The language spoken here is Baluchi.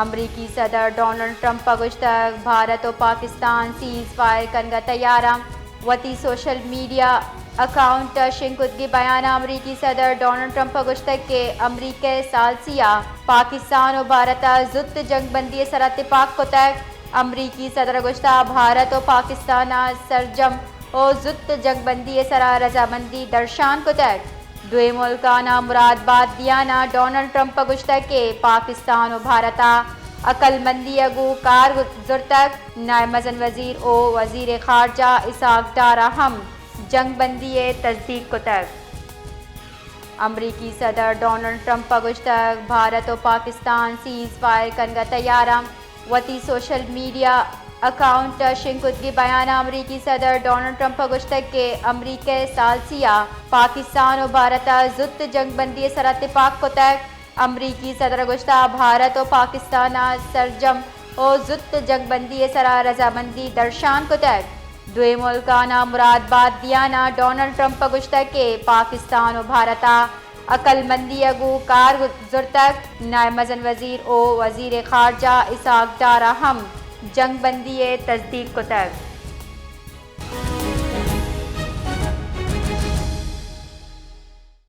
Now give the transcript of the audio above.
امریکی صدر ڈونلڈ ٹرمپ ء گوشتگ، بھارت و پاکستان سیز فائر کنگ ء تیار انت۔ وتی سوشل میڈیا اکاؤنٹ ء شنگ کتگی بیان ء امریکی صدر ڈونلڈ ٹرمپ ء گوشتگ کہ امریکہ ء ثالثی ء پاکستان و بھارت ء زوت جنگ بندی ء سرا تپاک کتگ۔ امریکی صدر ء گوشتگ، بھارت و پاکستان ء سرجم و زوت جنگ بندی ء سرا رضامندی درشان کتگ۔ دوئیں ملکان ء مراد بات دیان ء ڈونلڈ ٹرمپ ء گوشتگ کہ پاکستان و بھارت ء عقلمندی ء گوں کار زرتگ۔ نائب مزن وزیر و وزیر خارجہ اسحاق ڈار ء ہم جنگ بندی ء تصدیق کتگ۔ امریکی صدر ڈونلڈ ٹرمپ ء گوشتگ، بھارت و پاکستان سیز فائر کنگ ء تیار انت۔ وتی سوشل میڈیا اکاؤنٹ ء شنگ کتگی بیان ء امریکی صدر ڈونلڈ ٹرمپ ء گوشتگ کہ امریکہ ء ثالثی ء پاکستان و بھارت ء زوت جنگ بندی ء سرا تپاک کتگ۔ امریکی صدر ء گوشتگ، بھارت و پاکستان ء سرجم و زوت جنگ بندی ء سرا رضامندی درشان کتگ۔ دوئیں ملکان ء مراد بات دیان ء ڈونلڈ ٹرمپ ء گوشتگ کہ پاکستان و بھارت ء عقلمندی ء گوں کار زرتگ۔ نائب مزن وزیر و وزیر خارجہ اسحاق ڈار ء ہم جنگ بندی ء تصدیق کتگ۔